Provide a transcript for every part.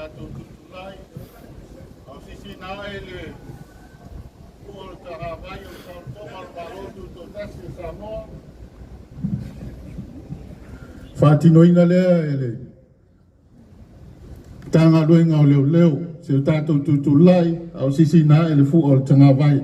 tatou tutulai, a o sisina ae le fua o le tagavai o le saolotoga o le Malo Tutoatasi o Samoa. Faatinoina lea e le Matagaluega o Leoleo, si o tatou tutulai, a o sisina ae le fua o le tagavai.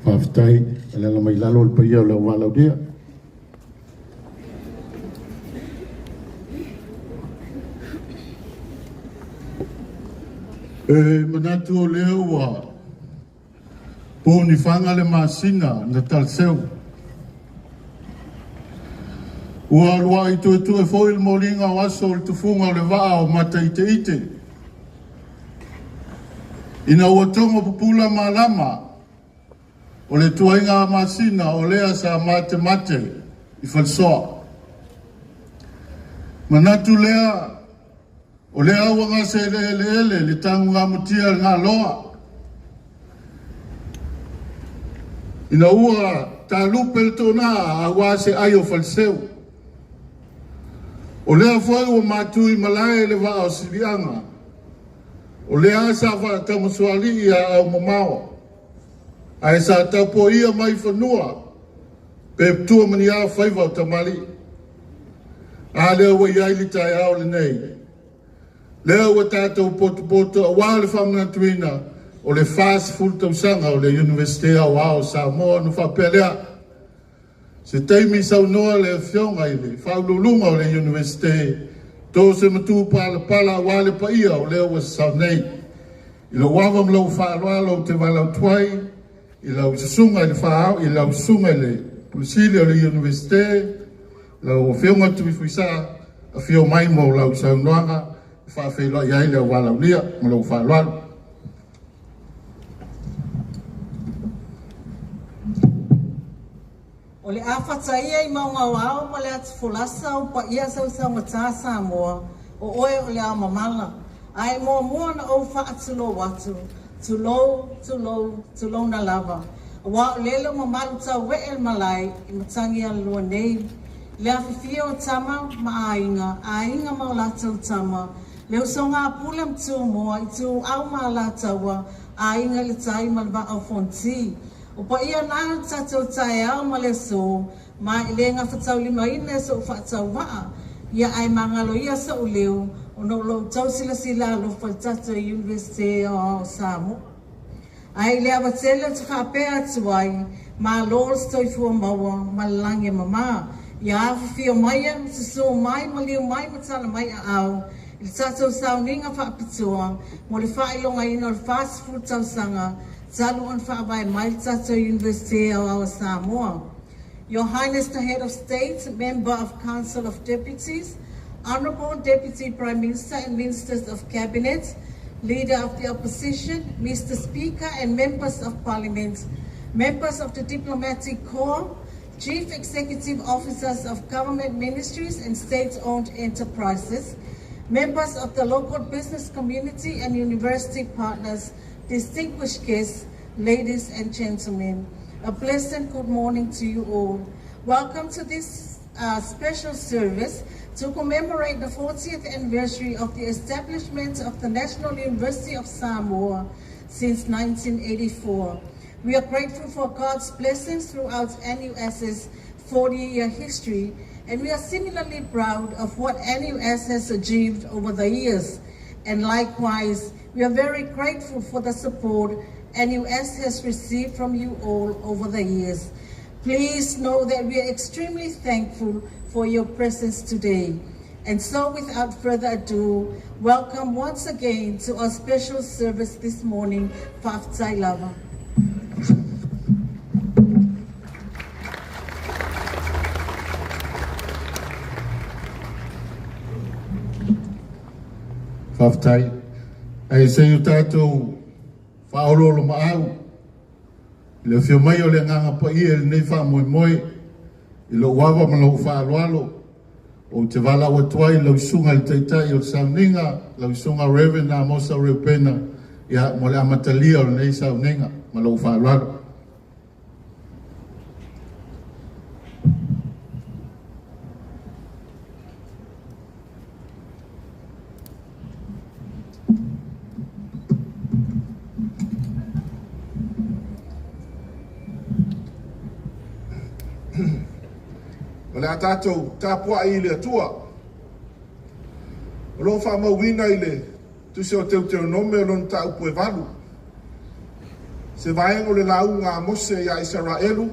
Faafetai, alala mai lalo le paia o le au valaaulia. E manatu o lea ua ponifaga le masina na taleseu. Ua luai tuetue foi le moliga o aso o le tufuga o le vaa o Mataiteite. Ina ua togo pupula malama o le tuaiga masina o lea sa matemate i Falesoa. Manatu lea o lea ua gase eleele le tagugamatia le galoa. Ina ua talupe le toona aua se ai o Faleseu. O lea foi ua matui malae le vaa o Siliaga. O lea sa faatamasoalii a au mamao. Ae sa tapuaia mai fanua pe tua mania faiva o tamalii. A lea ua i ai le taeao lenei. Lea ua tatou potopoto aua le faamanatuina o le 40 tausaga o le Iunivesite Aoao o Samoa. Ona faapea lea, se taimi saunoa le afioga i le faauluuluga o le Iunivesite, to se matu palapala aua le paia o lea ua sasao nei. I lou ava ma lou faaaloalo ou te valaautu ai i lau susuga i le faaao, i lau susuga i le Pule Sili o le Iunivesite, lau afioga Tuifuisa, afio mai mo lau saunoaga e faafeiloai ai le au valaaulia ma lou faaaloalo. O le a fataia i mauga o ao ma le atu folasa o paia sausaugata Samoa, o oe o le ao mamala. Ae muamua na ou faatulou atu, tulou, tulou, tulouna lava. Aua o lele ua mamalu tauee le malae i Matagialalua nei, le afifio o tama ma aiga, aiga ma o latou tama, le usoga a Pule ma Tumua, Ituau ma Alataua, Aiga i le Tai ma le Vaa o Fonoti. O paia na o le tatou taeao ma le aso, ma e le gafataulimaina e so'u faatauvaa, ia ae magalo ia so'u leo, ona o lou tau silasila alofa i le tatou Iunivesite Aoao o Samoa. Ae i le ava tele ou te faapea atu ai, malo le soifua maua ma le lagi e mama. Ia afifio maia, susū mai, maliu mai ma tala mai aao i le tatou sauniga faapitoa mo le faailogaina o le 40 tausaga talu ona faavae mai le tatou Iunivesite Aoao o Samoa. Your Highness the Head of State, Member of Council of Deputies, Honorable Deputy Prime Minister and Ministers of Cabinet, Leader of the Opposition, Mr. Speaker and Members of Parliament, members of the Diplomatic Corps, Chief Executive Officers of government ministries and state-owned enterprises, members of the local business community and university partners, distinguished guests, ladies and gentlemen. A pleasant good morning to you all. Welcome to this special service to commemorate the 40th anniversary of the establishment of the National University of Samoa since 1984. We are grateful for God's blessings throughout NUS's 40-year history, and we are similarly proud of what NUS has achieved over the years. And likewise, we are very grateful for the support NUS has received from you all over the years. Please know that we are extremely thankful for your presence today. And so, without further ado, welcome once again to our special service this morning, Fa'afetai lava. Faafetai. Ae se i o tatou faaoloolomaau i le afio mai o le Agaga Paia i lenei faamoemoe i lou ava ma lou faaaloalo ou te valaau atu ai i lau Susuga i le Taitai o le Sauniga, lau Susuga Reverend Amosa Reupena, ia mo le amatalia o lenei sauniga ma lou faaaloalo. O le a tatou tapuai i le Atua. O lo o faamauina i le Tusi o Teuteronome o lona mataupu e 8. Se vaega o le lauga a Mose ia Isaraelu,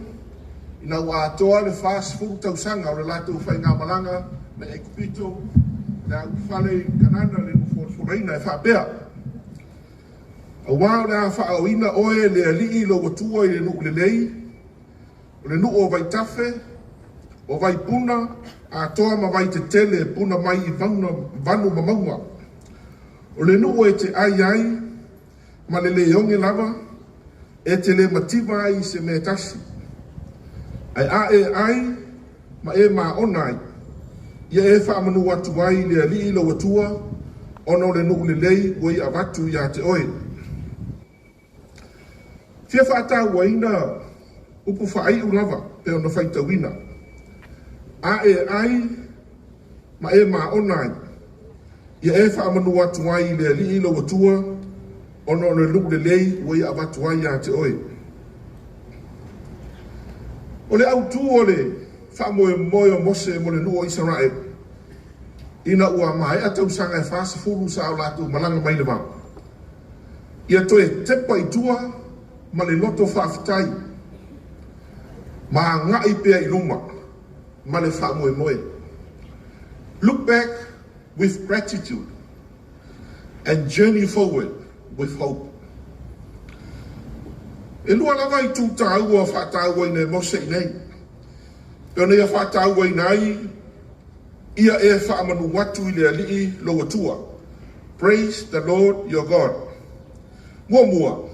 ina ua atoa le 40 tausaga o le latou faigamalaga mai Aikupito, le ulufale i Kanana le nofolofolaina e faapea, Aua o le a faaoina oe e le Alii lou Atua i le nuu lelei, o le nuu o vaitafe, o vaipuna, atoa ma vaitetele e puna mai i vanu ma mauga. O le nuu e te ai ai ma le lē oge lava, e te le mativa ai i se mea e tasi. Ae a e ai ma e maona ai, ia e faamanu atu ai i le Alii lou Atua, ona o le nuu lelei ua ia avatu ia te oe. Fia faatauaina upu faaiu lava pe ona faitauina. A e ai ma e maona ai, ia e faamanu atu ai i le Alii lou Atua, ona o le nuu lelei ua ia avatu ai ia te oe. O le autu o le faamoemoe o Mose mo le nuu o Isaraelu, ina ua maea tausaga e 40 sa o latou malaga mai le vao. Ia toe tepa i tua ma le loto faafetai, ma agai pea i luma ma le faamoemoe. Look back with gratitude and journey forward with hope. E lua lava itu taua faatauaina e Mose i nei. Pe ona ia faatauaina ai ia e faamanu atu i le Alii lou Atua. Praise the Lord your God. Muamua,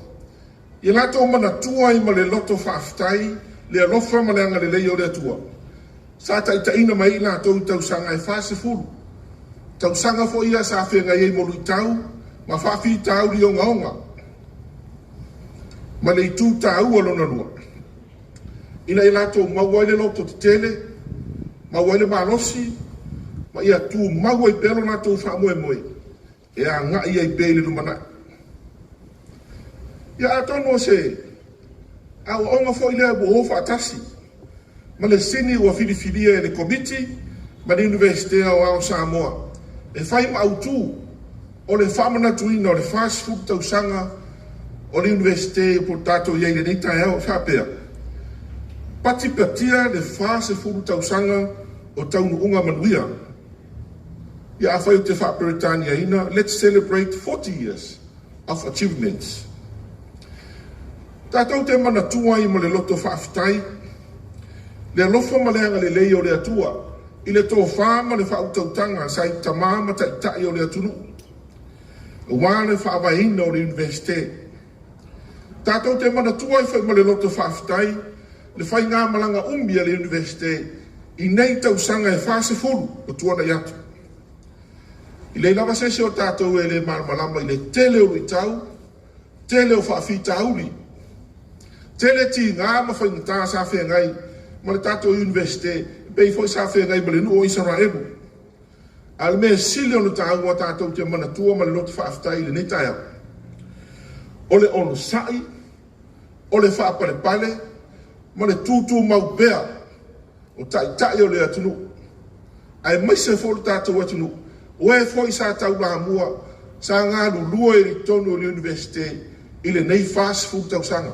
ia latou manatua ai ma le loto faafetai le alofa ma le agalelei o le Atua. Sa taitaiina mai ai i latou i tausaga e 40. Tausaga foi ia sa feagai ai ma luitau ma faafitauli ogaoga. Ma le itu taua lona lua, ina ia latou maua ai le loto tetele, maua ai le malosi, ma ia tumau ai pea lo latou faamoemoe e agai ai pea i le lumanai. Ia atonu o se aoaoga foi lea ua o faatasi ma le sini ua filifilia e le Komiti ma le Iunivesite Aoao o Samoa e fai ma autu o le faamanatuina o le 40 tausaga o le Iunivesite po o tatou i ai i lenei taeao e faapea, patipatia le 40 tausaga o taunuuga manuia. Ia afai ou te faa-Peretaniaina, let's celebrate 40 years of achievements. Tatou te manatua ai ma le loto faafetai le alofa ma le agalelei o le Atua i le tofa ma le faautautaga sa i tama ma taitai o le atunuu, aua le faavaeina o le Iunivesite. Tatou te manatua ai foi ma le loto faafetai le faigamalaga umi a le Iunivesite i nei tausaga e 40 ua tuanai atu. E leai lava se isi o tatou e le malamalama i le tele o luitau, tele o faafitauli, tele tiga ma faigata sa feagai ma le tatou Iunivesite. pei foi sa feagai ma le nuu o Isaraelu. A o le mea sili ona taua tatou te manatua ma le loto faafetai i lenei taeao, o le onosai, o le faapalepale ma le tutumau pea o taitai o le atunuu, aemaise foi o le tatou atunuu, o e foi sa taulamua, sa galulue i totonu o le Iunivesite i lenei 40 tausaga.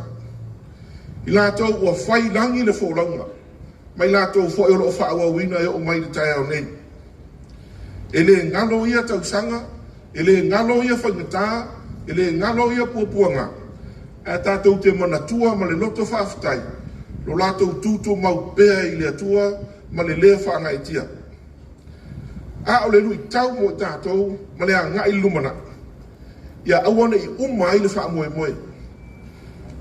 I latou ua fai i lagi le folauga, ma i latou foi o lo o faaauauina e oo mai i le taeao nei. E le galo ia tausaga, e le galo ia faigata, e le galo ia puapuaga, ae tatou te manatua ma le loto faafetai lo latou tutumau pea i le Atua ma le le faagaeetia. A o le luitau mo i tatou ma le agai i le lumanai, ia aua ne i uma ai le faamoemoe,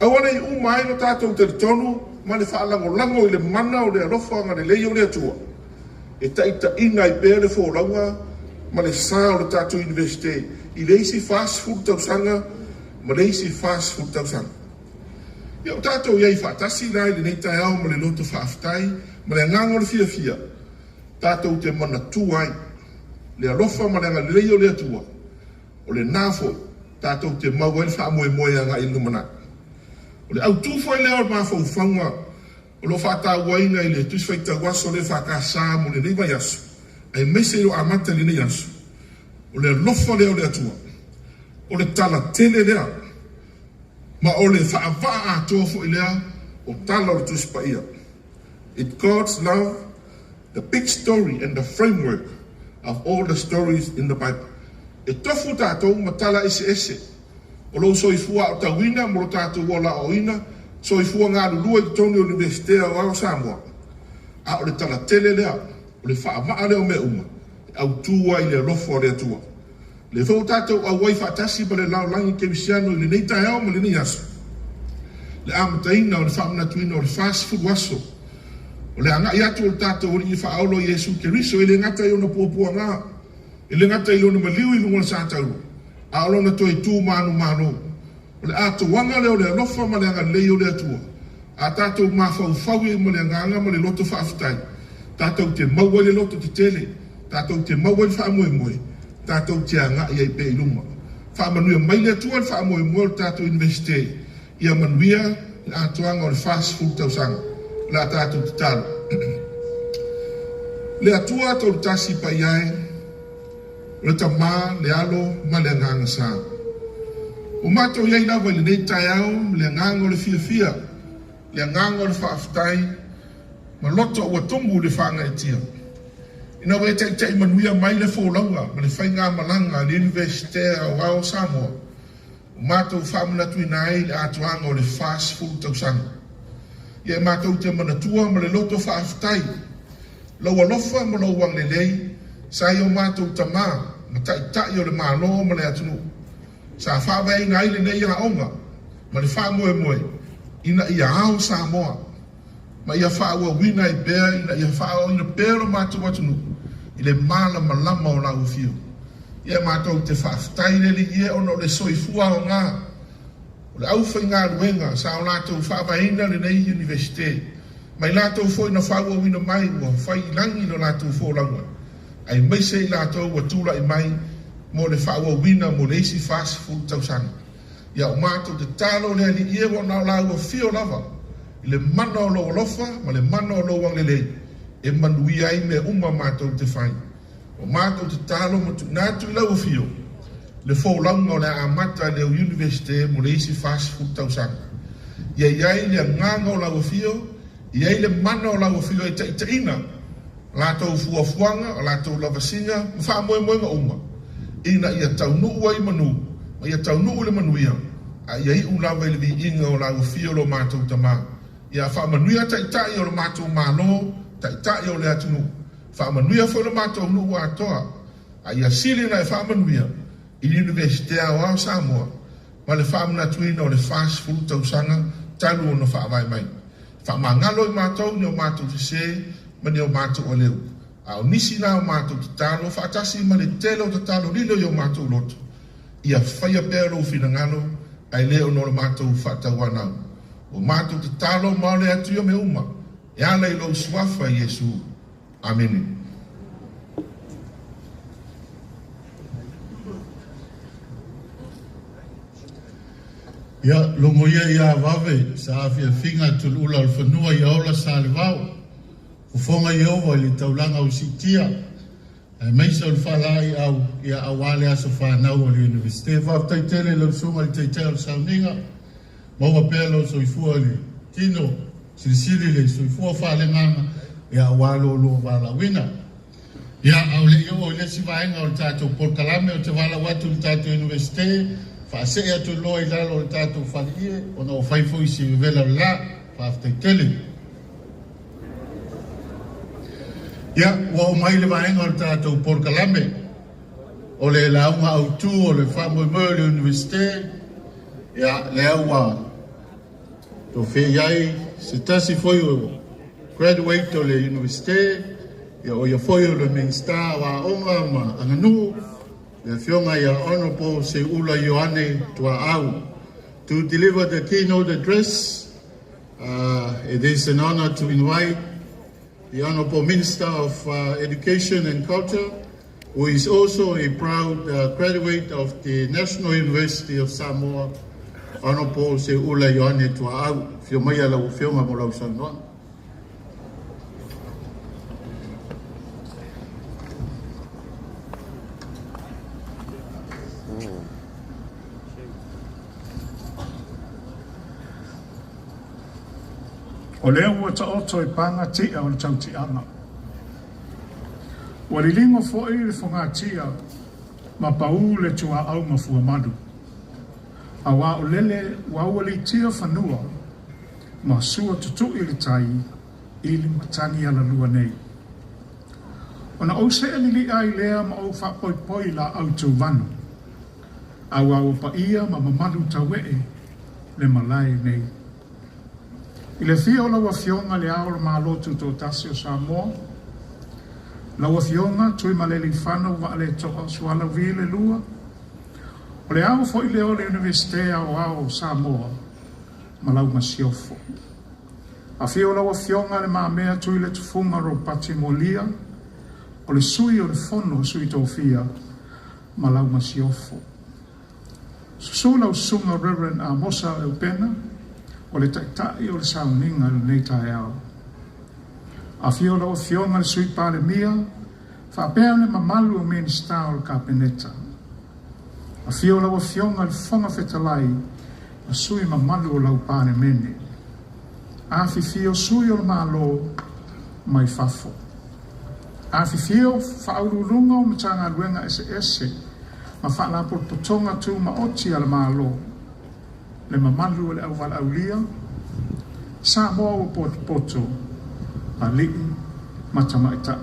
aua ne i uma ai lo tatou talitonu ma le faalagolago i le mana o le alofa agalelei o le Atua e taitaiina ai pea le folauga ma le sa o le tatou Iunivesite i le isi 40 tausaga ma le isi 40 tausaga. Ia, o tatou i ai faatasi la i lenei taeao ma le loto faafetai ma le agaga o le fiafia, tatou te manatua ai le alofa ma le agalelei o le Atua, o lena foi tatou te maua ai le faamoemoe agai i le lumanai. O le autu foi lea o le mafaufauga o lo o faatauaina i le Tusi Faitau Aso le EFKS mo lenei vaiaso, aemaise i o amata i lenei aso, o le alofa lea o le Atua, o le tala tele lea, ma o le faavaa atoa foi lea o tala o le Tusi Paia. It God's love, the big story and the framework of all the stories in the Bible. E tofu tatou ma tala eseese o lou soifua aotauina ma lo tatou ola aoaoina, soifua galulue i totonu o le Iunivesite Aoao o Samoa, a o le tala tele lea, o le faavaa lea o mea uma, e autu ai i le alofa o le Atua. O lea foi ua tatou auai faatasi ma le lalolagi kerisiano i lenei taeao ma lenei aso, le amataina o le faamanatuina o le 40 aso o le agai atu o le tatou Alii Faaola Iesu Keriso, e le gata i ona puapuaga, e le gata i lona maliu i luga o le satauro, a o lona toe tu manumalo. O le atoaga lea o le alofa ma le agalelei o le Atua, a tatou mafaufau i ai ma le agaga ma le loto faafetai, tatou te maua ai le loto tetele, tatou te maua ai le faamoemoe, tatou te agai ai pea i luma. Faamanuia mai le Atua le faamoemoe o le tatou Iunivesite, ia manuia le atoaga o le 40 tausaga. O le a tatou tatalo. Le Atua Tolutasi paia e, o le Tama, le Alo ma le Agaga Sa. Ua matou i ai lava i lenei taeao le agaga o le fiafia, le agaga o le faafetai, ma loto ua tumu i le faagaeetia. Ina ua e taitai manuia mai le folauga ma le faigamalaga a le Iunivesite Aoao o Samoa, ua matou faamanatuina ai le atoaga o le 40 tausaga. Ia e matou te manatua ma le loto faafetai lou alofa ma lou agalelei sa i o matou tama ma taitai o le Malo ma le atunuu sa faavaeina ai lenei aoga ma le faamoemoe ina ia ao Samoa ma ia faaauauina ai pea ina ia faaoaoina pea lo matou atunuu i le malamalama o lau afio. Ia matou te faafetai le Alii e ona o le soifua aoga o le aufaigaluega sa o latou faavaeina lenei Iunivesite, ma i latou foi na faaauauina mai ua fai i lagi lo latou folauga, aemaise i latou ua tulai mai mo le faaauauina mo le isi 40 tausaga. Ia o matou tatalo le Alii e ua na o lau afio lava i le mana o lou alofa ma le mana o lou agalelei e manuia ai mea uma matou te fai. O matou tatalo ma tuuina atu i lau afio le folauga o le a amata i le Iunivesite mo le isi 40 tausaga. Ia i ai le agaga o lau afio, ia i ai le mana o lau afio e taitaiina latou fuafuaga, o latou lavasiga ma faamoemoega uma, ina ia taunuu ai manu, ma ia taunuu le manuia, a ia iu lava i le viiga o lau afio lo matou Tama. Ia faamanuia taitai o le matou Malo, taitai o le atunuu. Faamanuia foi lo matou nuu atoa, a ia sili ona e faamanuia i le Iunivesite Aoao o Samoa ma le faamanatuina o le 40 tausaga talu ona faavae mai. Faamagalo i matou ni o matou sese ma ni o matou aleu, a o nisi na o matou tatalo faatasi ma le tele o tatalo lilo i o matou loto, ia faia pea lou finagalo ae le ona o le matou faatauanau. Ua matou tatalo ma ole atu ia mea uma e ala i lou suafa Iesu. Amene. Ia, logo ia ia vave sa afiafiga tuluula o le fanua ia ola sa le vao. Fofoga Ieova i le taulaga o siitia. Aemaise o le faalaeiau ia aua le aso fanau o le Iunivesite. Faafetai tele lau susuga i le Taitai o le Sauniga, maua pea lou soifua i le tino, silisili le soifua faaleagaga ia aua lo oulua valaauina. Ia, a o le i oo i le isi vaega o le tatou polokalame, ou te valaau atu i le tatou Iunivesite, faasee atu loa i lalo o le tatou faleie ona ua fai foi si vevela o le la. Faafetai tele. Ia, ua oo mai le vaega o le tatou polokalame o le lauga autu o le faamoemoe o le Iunivesite. Ia, lea ua tofia i ai se tasi foi o graduate o le Iunivesite, ia o ia foi o le Minisita o Aoga ma Aganuu, le Afioga ia Honorable Seuula Ioane Tuaau. To deliver the keynote address, it is an honor to invite the Honorable Minister of Education and Culture, who is also a proud graduate of the National University of Samoa, Honorable Seuula Ioane Tuaau. Afio maia lau Afioga mo lau saunoaga. O lea ua taoto i paga tia o le tautiaga. Ua liligo foi le fogatia ma paū le tuaau mafuamalu, aua o lele ua aualiitia fanua ma sua tutui le tai i le matagi alalua nei. Ona ou see lili'a ai lea ma ou faapoipoi laau tauvanu, aua ua paia ma mamalu tauee le malae nei. I le afio o lau Afioga i Le Ao o le Malo Tutoatasi o Samoa, lau Afioga Tuimalealiifano Vaaleto'a Sualauvi le Lua, o le ao foi lea o le Iunivesite Aoao o Samoa ma lau Masiofo. Afio lau Afioga Le Mamea Tuiletufuga Ropati Mualia, o le Sui o le Fono a Sui Tofia ma lau Masiofo. Susu lau Susuga Rev. Amosa Eupena, o le Taitai o le Sauniga i lenei taeao. Afio lau Afioga i le Sui Palemia faapea le mamalu o Minisita o le Kapeneta. Afio lau Afioga i le Fofoga Fetalai ma sui mamalu o lau Palemene. Afifio sui o le Malo mai fafo. Afifio Faauluuluga o Matagaluega eseese ma Faalapotopotoga Tumaoti a le Malo, le mamalu o le auvalaaulia, Samoa ua potopoto, alii ma tamaitai.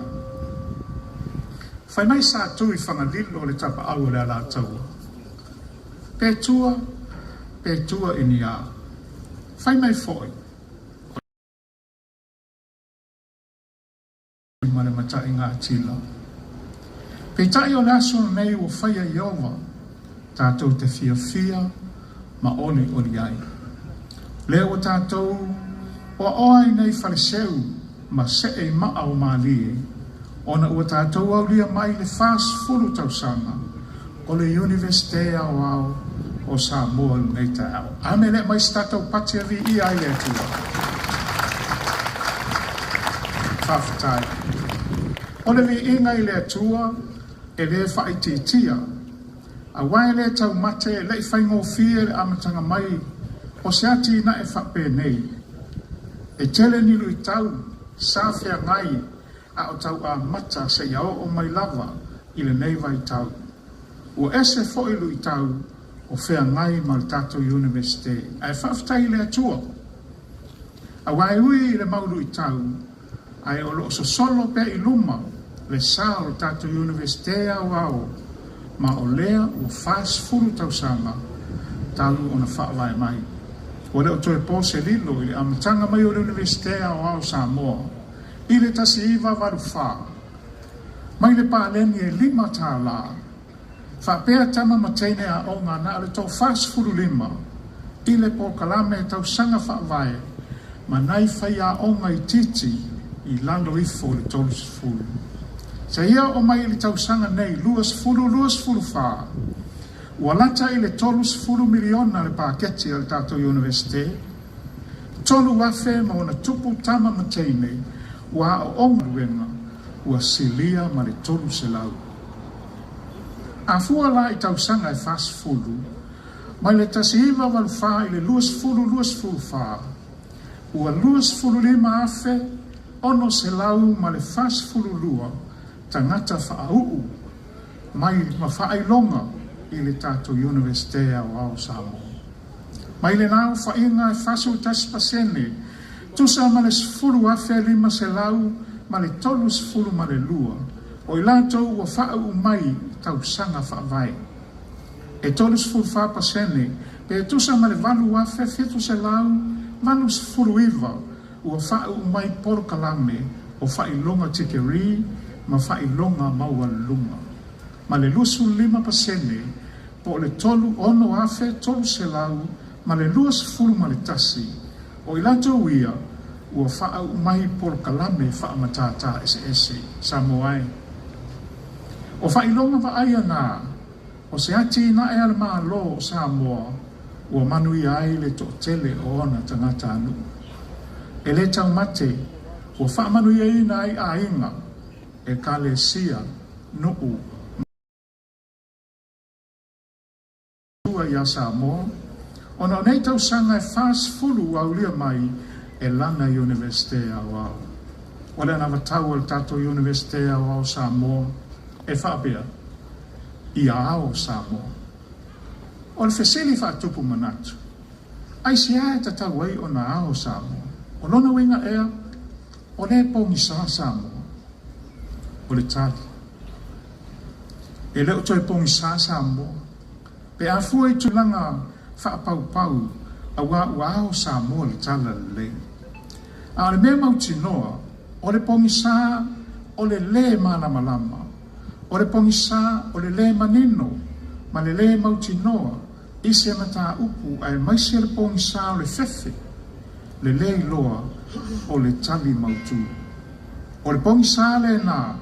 Fai mai sa tu i Fagalilo le tapaau o le Alataua. Pe tua, pe tua i ni a. Fai mai foi, o ma le mataiga atila. Peitai o le aso lenei ua faia Ieova tatou te fiafia ma olioli ai. Lea ua tatou oaoa ai nei faleseu ma see i maa o malie, ona ua tatou aulia mai le 40 tausaga o le Iunivesite Aoao o Samoa i lenei taeao. Amene le aumai se tatou pati e viia ai le Atua. Faafetai. O le viiga i le Atua e le faaitiitia, aua e le taumate e le i faigofie le amataga mai o se atinae faapenei. E tele ni luitau sa feagai a o tau amata seia oo mai lava i lenei vaitau. Ua ese foi luitau o feagai ma le tatou Iunivesite, ae faafetai i le Atua. Aua e ui i le mau luitau, ae o lo o sosolo pea i luma le sa o le tatou Iunivesite Aoao, ma o lea ua 40 tausaga talu ona faavae mai. Ua le o toe po se lilo i le amataga mai o le Iunivesite Aoao o Samoa i le 1984, mai le paleni e $5, faapea tama ma teine aoga na o le 45 i le polokalame tausaga faavae ma nai faiaoga itiiti i lalo ifo o le 30. Seia oo mai i le tausaga nei 2024, ua lata i le $30 miliona le paketi a le tatou Iunivesite, 3,000+ tama ma teine ua aooga galuega ua silia ma le 300. A fua la i tausaga e 40, mai le 1984 i le 2024, ua 25,642 tagata faauu mai ma faailoga i le tatou Iunivesite Aoao o Samoa. Mai lena aofaiga e 41% tusa ma le 10,532 o i latou ua faauu mai i tausaga faavae. E 34% pe tusa ma le 8,789 ua faauu mai polokalame o faailoga tikeri ma faailoga maualuluga. Ma le 25% po o le 6,321 o i latou ia ua faauu mai polokalame faamatata eseese. Samoa e. O faailoga vaaia na o se atinae a le Malo o Samoa ua manuia ai le toatele o ona tagatanuu. E le taumate ua faamanuiaina ai aiga, ekalesia, nuu ma ia Samoa, ona o nei tausaga e 40 ua aulia mai e lana Iunivesite Aoao. O le anavatau a le tatou Iunivesite Aoao o Samoa e faapea, ia ao Samoa. O le fesili faatupu manatu, aisea e tatau ai ona ao Samoa? O lona uiga ea, o lea e pogisa Samoa? O le tali, e le o toe pogisa Samoa. Pe a fua i tulaga faapaupau auā ua ao Samoa i le talalelei. A o le mea mautinoa, o le pogisa o le lē malamalama, o le pogisa o le lē manino ma le lē mautinoa i se mataupu aemaise le pogisa o le fefe, le lē iloa o le tali mautu. O le pogisa lena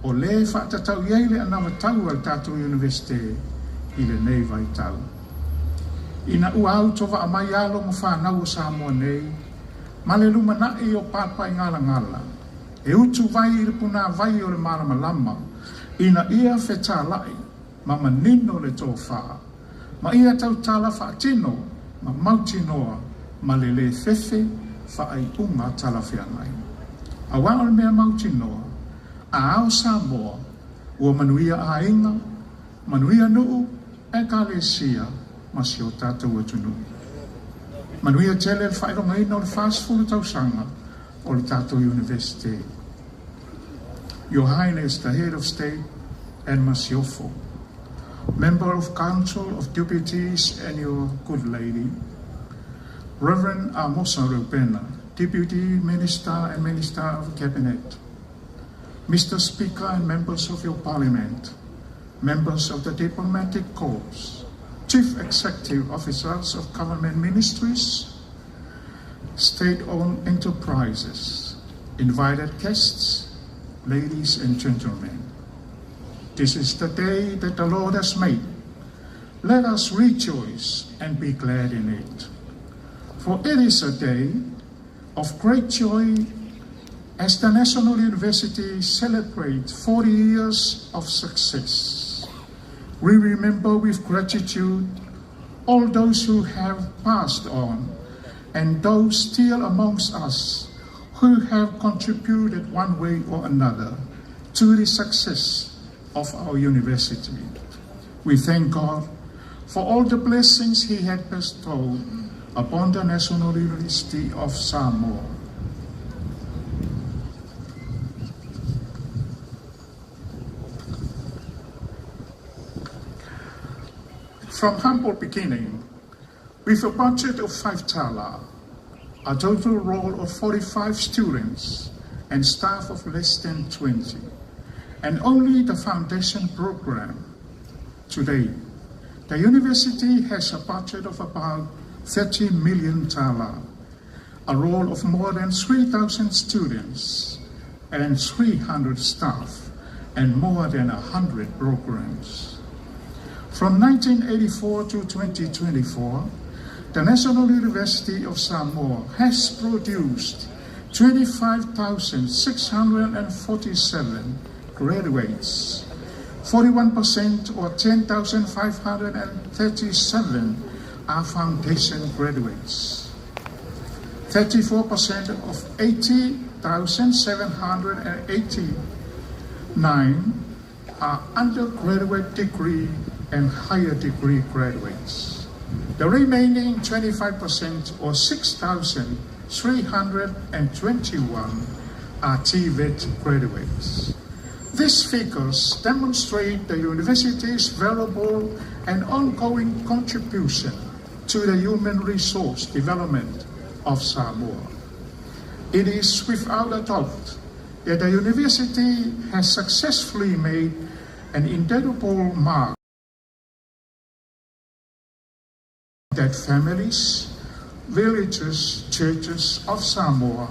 o lea e faatatau i ai le anavatau a le tatou Iunivesite i lenei vaitau. Ina ua autovaa mai alo ma fanau o Samoa nei ma le lumanai o papaigalagala e utuvai i le punavai o le malamalama ina ia fetalai ma manino le tofa, ma ia tautala faatino ma mautinoa ma le lē fefe faaiuga talafeagai. Auā o le mea mautinoa, a ao Samoa, ua manuia aiga, manuia nuu, ekalesia ma si o tatou atunuu. Manuia tele le faailogaina o le 40 tausaga o le tatou Iunivesite. Your Highness, the Head of State and Masiofo, Member of Council of Deputies and your good lady, Reverend Amosa Reupena, Deputy Minister and Minister of Cabinet, Mr. Speaker and members of your Parliament, members of the Diplomatic Corps, Chief Executive Officers of government ministries, state-owned enterprises, invited guests, ladies and gentlemen. This is the day that the Lord has made. Let us rejoice and be glad in it. For it is a day of great joy as the National University celebrates 40 years of success. We remember with gratitude all those who have passed on and those still amongst us who have contributed one way or another to the success of our university. We thank God for all the blessings He had bestowed upon the National University of Samoa. From humble beginning, with a budget of 5 tala, a total roll of 45 students and staff of less than 20, and only the foundation program. Today, the university has a budget of about 30 million tala, a roll of more than 3,000 students, and 300 staff and more than 100 programs. From 1984 to 2024, the National University of Samoa has produced 25,647 graduates. 41% or 10,537 are foundation graduates. 34% of 80,789 are undergraduate degree and higher degree graduates. The remaining 25% or 6,321 are TVET graduates. These figures demonstrate the university's valuable and ongoing contribution to the human resource development of Samoa. It is without a doubt that the university has successfully made an indelible mark that families, villages, churches of Samoa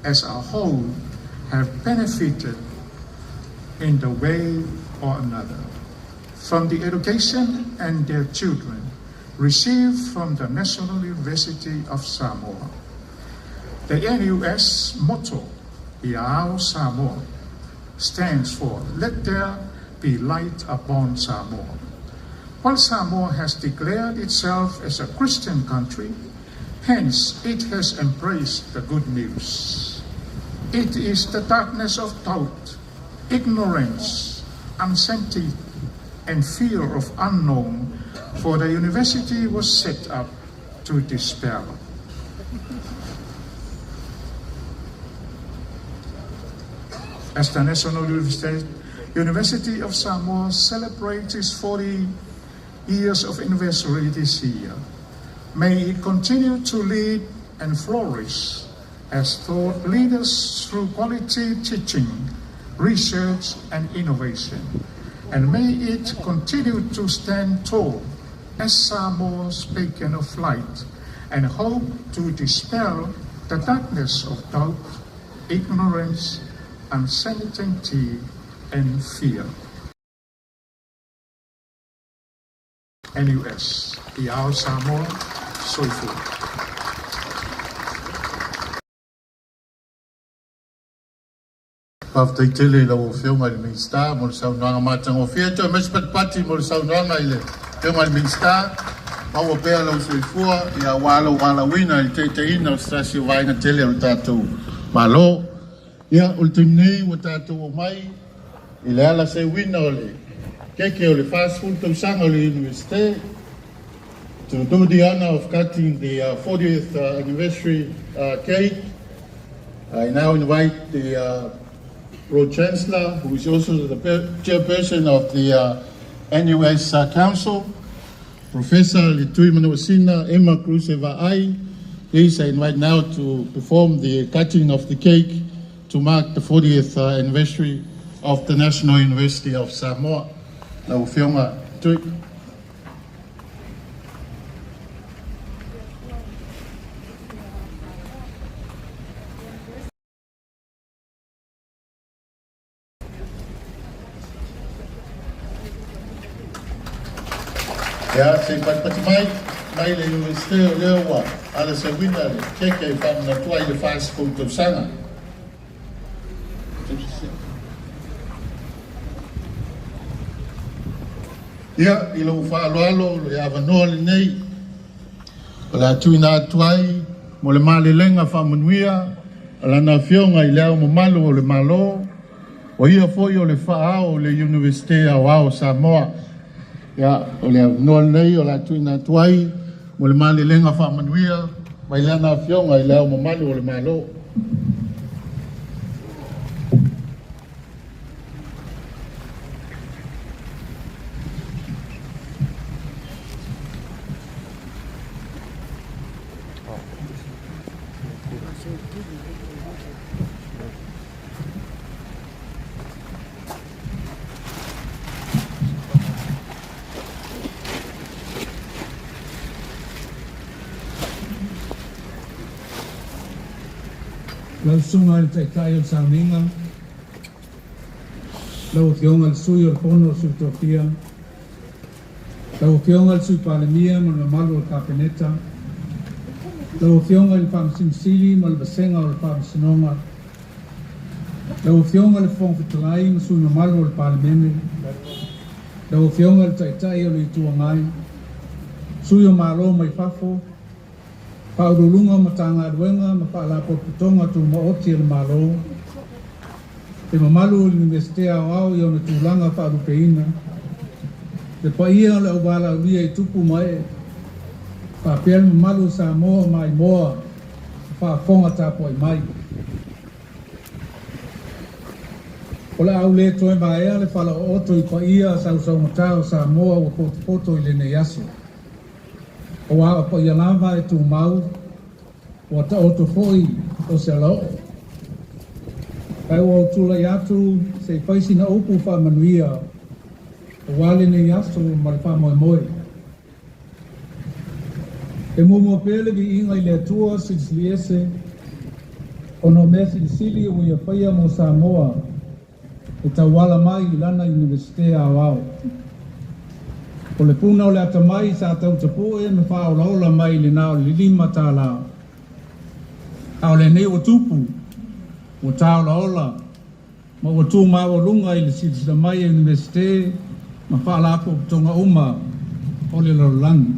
as a whole have benefited in the way or another from the education and their children received from the National University of Samoa. The NUS motto, Iao Samoa, stands for Let There Be Light Upon Samoa. While Samoa has declared itself as a Christian country, hence it has embraced the good news. It is the darkness of doubt, ignorance, uncertainty, and fear of unknown, for the university was set up to dispel. As the National University of Samoa celebrates its 40 years of anniversary this year, may it continue to lead and flourish as thought leaders through quality teaching, research, and innovation. And may it continue to stand tall as Samoa's beacon of light and hope to dispel the darkness of doubt, ignorance, uncertainty, and fear. NUS, Iao Samoa, Soifua. Faafetai tele i lau Afioga i le Minisita mo le saunoaga matagofie. Toe aumai se patipati mo le saunoaga i le Afioga i le Minisita. Maua pea lou soifua aua lou valaauina i le taitaiina o se tasi o vaega tele o le tatou Malo. Ia, o le taimi nei ua tatou omai i le ala seuina o le keke o le 40 tausaga o le Iunivesite, to do the honor of cutting the 40th anniversary cake. I now invite the Pro Chancellor, who is also the chairperson of the NUS Council, Professor Letuimanoasina Emma Kruse Vaai. Please, I invite now to perform the cutting of the cake to mark the 40th anniversary of the National University of Samoa. Lau Afioga Tui. Ia, se i patipati mai, mai le Iunivesite o lea ua alasauina le keke e faamanatu ai le 40 tausaga. Ia, i lou faaaloalo le avanoa lenei o le a tuuina atu ai mo le malelega faamanuia a Lana Afioga i Le Ao Mamalu o le Malo, o ia foi o le Faa-ao o le Iunivesite Aoao o Samoa. Ia, o le avanoa lenei o le a tuuina atu ai mo le malelega faamanuia mai Lana Afioga i Le Ao Mamalu o le Malo. Lau Susuga i le Taitai o le Sauniga, Lau Afioga i le Sui o le Fono a Sui Tofia, lau Afioga i le Sui Palemia ma le mamalu o le Kapeneta, lau Afioga i le Faamasino Sili ma le Vasega o le Faamasinoga, lau Afioga i le Fofoga Fetalai ma sui usufono mamalu o le Palemene, lau Afioga i le Taitai o le Itu Agai, sui o Malo mai fafo, Faauluuluga o Matagaluega ma Faalapotopotoga Tumaoti a le Malo, le mamalu o le Iunivesite Aoao i ona tulaga faalupeina, le paia o le auvalaaulia i tupu ma ee, faapea le mamalu o Samoa o maimoa ma faafofoga tapuai mai. O le a ou le toe vaea le falaooto i paia sausaugata o Samoa ua potopoto i lenei aso. Aua o paia lava e tumau, ua taoto foi o se alaoo. Ae ua ou tulai atu se i fai sina upu faamanuia aua lenei aso ma le faamoemoe. E muamua pea le viiga i le Atua Silisili Ese ona o mea silisili ua Ia faia mo Samoa e tauala mai i lana Iunivesite Aoao. O le puna o le atamai sa tau tapue ma faaolaola mai le na o le $5, a o lenei ua tupu, ua tāolaola ma ua tu maualuga i le silasila mai a Iunivesite ma faalapotopotoga uma o le lalolagi.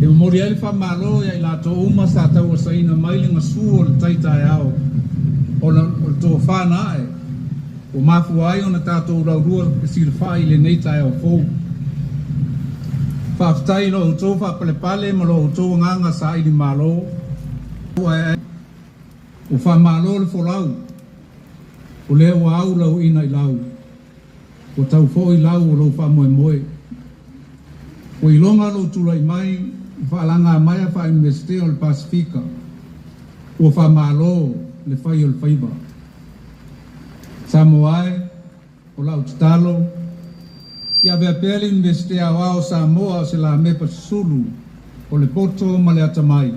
E momoli ai le faamalo ia i latou uma sa tauasaina mai le gasu o le tai taeao ona o le tofa na ae ua mafua ai ona tatou laulua fesilafai i lenei taeao fou. Faafetai i lo outou faapalepale ma lo outou agaga saili malo. Ua faamalo le folau, o lea ua au lau ina i lau. Ua tau foi lau o lou faamoemoe. Ua iloga lou tulai mai i faalagamaea faa-Iunivesite o le Pasefika. Ua faamalo le fai o le faiva. Samoa e, o lau tatalo, ia avea pea le Iunivesite Aoao o Samoa o se lamepa susulu o le poto ma le atamai,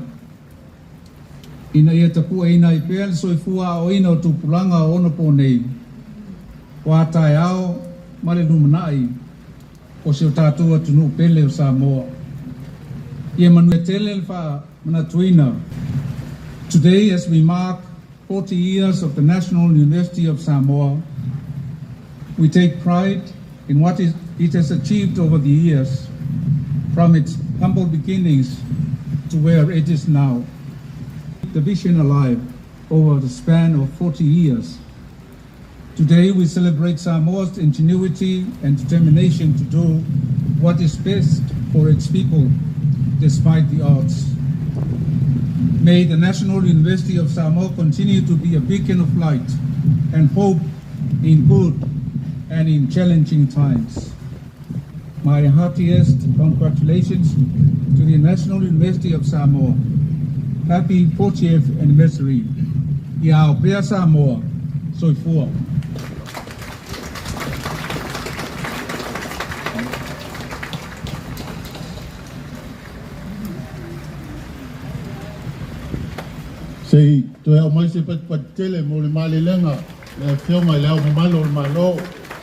ina ia tapueina ai pea le soifua aoaoina o tupulaga o onapo nei, o a taeao ma le lumanai o si o tatou atunuu pele o Samoa. Ia manuia tele le faamanatuina. Today as we mark 40 years of the National University of Samoa, we take pride in what it has achieved over the years, from its humble beginnings to where it is now. The vision alive over the span of 40 years. Today we celebrate Samoa's ingenuity and determination to do what is best for its people, despite the odds. May the National University of Samoa continue to be a beacon of light and hope in good and in challenging times. My heartiest congratulations to the National University of Samoa. Happy 40th anniversary. Ia ao pea Samoa. Soifua. Se i toe aumai se patipati tele mo le malelega le Afioga i Le Ao Mamalu o le Malo.